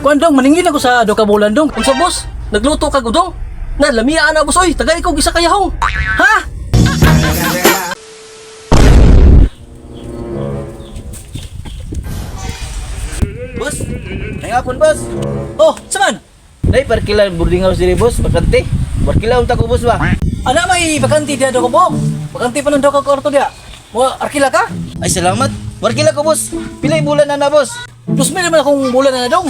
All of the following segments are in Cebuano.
Kuan dong, maningil ako sa do ka bulan dong. Unsa boss? Nagluto ka gudong? Na lamia ana boss oy, tagay ko gisa kayahong. Ha? Boss, nangapon boss. Oh, saman. Nay parkila boarding house diri boss, bakante. Parkila unta ko boss ba? Ana may bakante diya do ko bong. Bakante pa nun do ka kwarto diya. Mo arkila ka? Ay salamat. Parkila ko boss. Pilay bulan na na boss. 2,000 naman akong bulan na dong.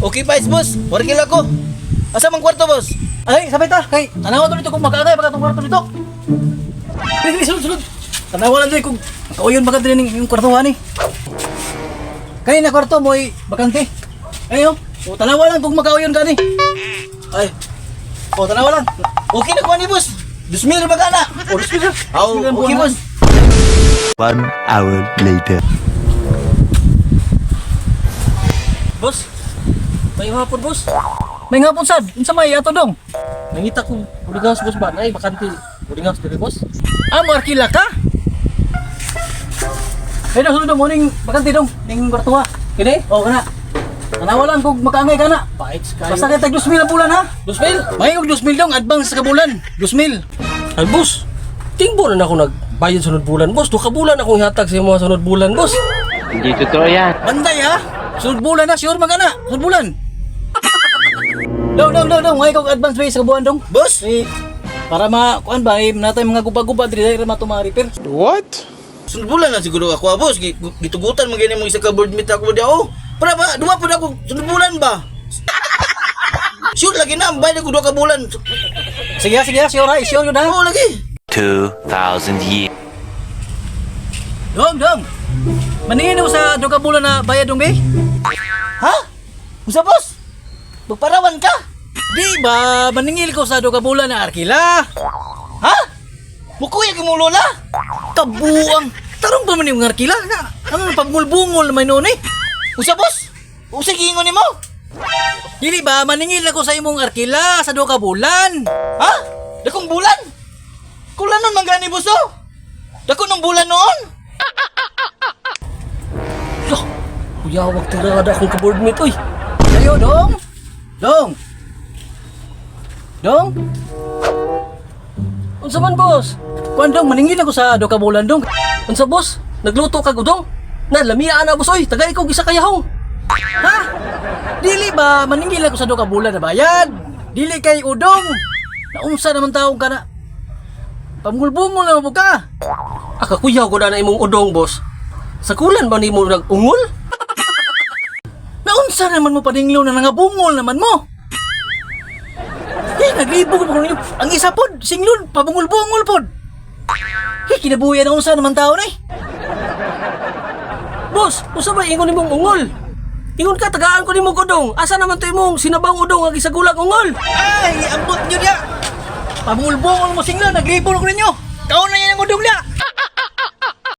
Okay pa boss. Parkila ko. Asa man kwarto boss? Ay, sabay ta. Kay tanawa to dito kung makaangay baka tong kwarto dito. Dili, sulod, sulod. Tanawa lang dili kung makauyon baka dili ning yung kwarto ani. Kay na kwarto mo'y bakante. Ayo, o tanawa lang kung makauyon ka ni. Ay. O tanawa lang. Okay na ko ni boss. 2,000 ba kana? O 2,000. Aw, okay boss. 1 hour later. Boss. May hapon boss. May ngapon sad. Unsa may ato dong? Nangita ko boarding house boss ba? Nay bakante boarding house diri boss. Ah, mo arkila ka? Ay, dong, sulod dong, morning, bakante dong, ning kwarto ha. Kini? O, kana. Tanawa lang kung makaangay ka na. Pait kayo. Basta kay tag 2,000 ang bulan ha. 2,000. May og 2,000 dong, advance sa kabulan. 2,000. Ay boss. Tingbo na ako nagbayad sunod bulan boss. Duha ka bulan akong ihatag sa imo sunod bulan boss. Hindi totoo yan. Banday ha. Sunod bulan na, sure man ka na. Sunod bulan. Dong, dong, dong, dong, may kog advance pay sa kabuan dong. Boss, Eh, para ma kuan ba eh, natay mga guba-guba diri diri mato mga repair. What? sunod bulan na siguro ako ah, boss. Gitugutan man gani mo isa ka board meet ako di oh. Para ba duha pud ako sunod bulan ba? Sure lagi na, bayad ko duha ka bulan. Sige ha, sige ha, sure ha, sure yun ha. Oo lagi. 2,000 years. Dong, dong. Maningin mo sa duha ka bulan na bayad dong be. Ha? Usa boss? Magparawan ka? Di ba, maningil ko sa duha ka bulan na arkila. Ha? Mukuya kay mo lola? Kabuang. Tarong pa man yung arkila na. Ano pagmulbungol naman noon eh. Usa boss? Usa giingon nimo? Dili ba, maningil ako sa imong arkila sa duha ka bulan. Ha? Dakong bulan? Kulan nun man gani boss oh. Dako ng bulan noon. Lah, kuyawag tirada akong ka-board mate oy. Ayo dong. Dong. Dong. Unsa man boss? Kuan dong, maningil ako sa duha ka bulan dong. Unsa boss? Nagluto ka gudong? Na lamia ana boss oy, tagay ko gisa kayahong. Ha? Dili ba maningil ako sa duha ka bulan na bayad? Dili kay udong. Naunsa naman taong ka na. Pamulbungol na mo ka. Akakuyaw ko na na imong udong boss. Sa kulan ba nimo nag-ungol? Naunsa naman mo paninglo na nangabungol naman mo. Eh, naglibog mo ninyo. Ang isa pod, singlon, pabungol-bungol pod. Eh, kinabuya na unsa naman tao na eh. Boss, usa ba ingon nimong ungol? Ingon ka tagaan ko nimo udong. Asa naman to imong sinabang udong ang gisagulang ungol? Ay, ambot nyo niya. Pabungol-bungol mo singlon, naglibog ko ninyo. Kaon na yan ang udong niya.